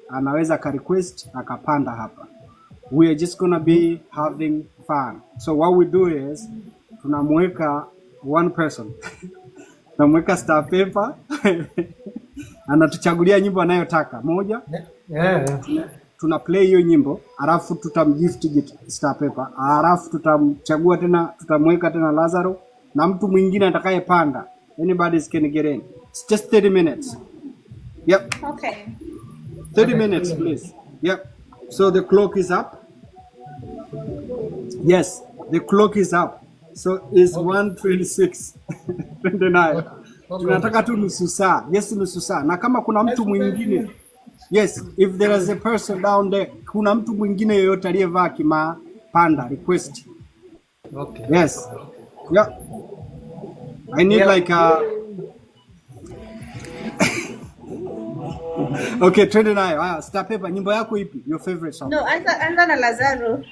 anaweza aka request akapanda hapa. We are just gonna be having fun. So what we do is tunamweka one person, tunamweka Star Paper, anatuchagulia nyimbo anayotaka moja, tuna play hiyo nyimbo, alafu tutamgift Star Paper, alafu tutamchagua tena, tutamweka tena Lazaro na mtu mwingine atakayepanda. Anybody can get in. It's just 30 minutes. Yep. Okay. 30 Okay. minutes, please. Yep. So the clock is up. Yes, the clock is up. So it's 1:26 29. Tunataka tu nusu saa. Yes, nusu saa. Na kama kuna mtu mwingine. Yes, if there is a person down there, kuna mtu mwingine yoyote aliyevaa kimaa, panda, request. Okay. Yes. Yeah. I need like a. Okay, twende nayo. Haya, Star Paper, nyimbo yako ipi? Your favorite song? No, anza na Lazaro.